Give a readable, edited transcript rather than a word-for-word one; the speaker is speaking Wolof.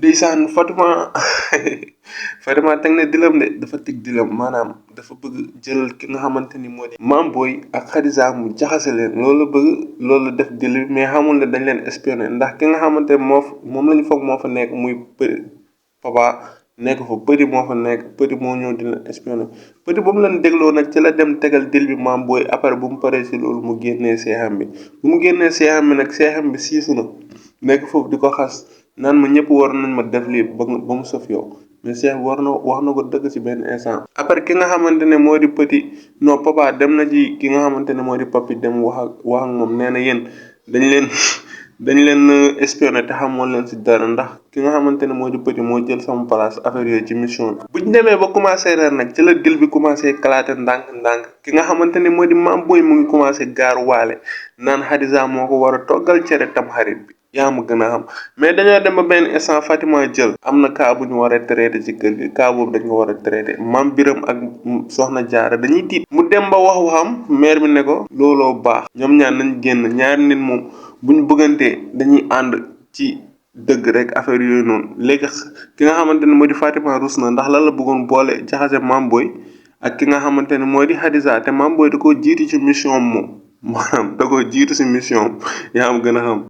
ndeysaan Fatima Fatima teg na dilam de dafa teg dilam maanaam dafa bëgg jël ki nga xamante ni moo di Mame Boye ak Khadija mu jaxase leen loolu la bëgg loolu la def dil bi mais xamul ne dañ leen espionné ndax ki nga xamante ne moom la ñu foog moo fa nekk muy papa nekk fa përi moo fa nekk përi moo ñëw di leen espionné përi ba mu leen dégloo nag ci la dem tegal dil bi Mame Boye après bu mu paree si loolu mu génnee seexam bi bu mu génnee seexam bi nag seexam bi siisu na nekk foofu di ko xas naan ma ñëpp war nañ ma def lii ba mu sëf yow mais Cheikh war na wax na ko dëgg ci benn instant. après ki nga xamante ne moo di petit non papa dem na ci ki nga xamante ne moo di papi dem wax ak moom nee na yéen dañ leen dañ leen espionné te xamoon leen ci dara ndax ki nga xamante ne moo di petit moo jël sama place affaire yooyu ci mission bi. bu ñu demee ba commencé reer nag ci la dil bi commencé kalaate ndànk-ndànk ki nga xamante ne moo di Mame Boye mu ngi commencé gaaru waale naan Hadiza moo ko war a toggal cere tam xarit bi. yaa ma gën a xam mais dañoo dem ba benn instant Fatima jël am na cas bu ñu war a traité ci kër gi cas boobu dañ ko war a traité Mame Biram ak Soxna Jaara dañuy tiit mu dem ba waxam maire bi ne ko looloo baax ñoom ñaar nañ génn ñaari nit moom bu ñu bëggantee dañuy ànd ci dëgg rek affaire yooyu noonu léegi ki nga xamante ne moo di Fatima rus na ndax lan la bëggoon boole jaxase Mame Boye ak ki nga xamante ne moo di Hadiza te Mame Boye da koo jiitu ci mission moom maanaam da koo jiitu ci mission yaa ma gën a xam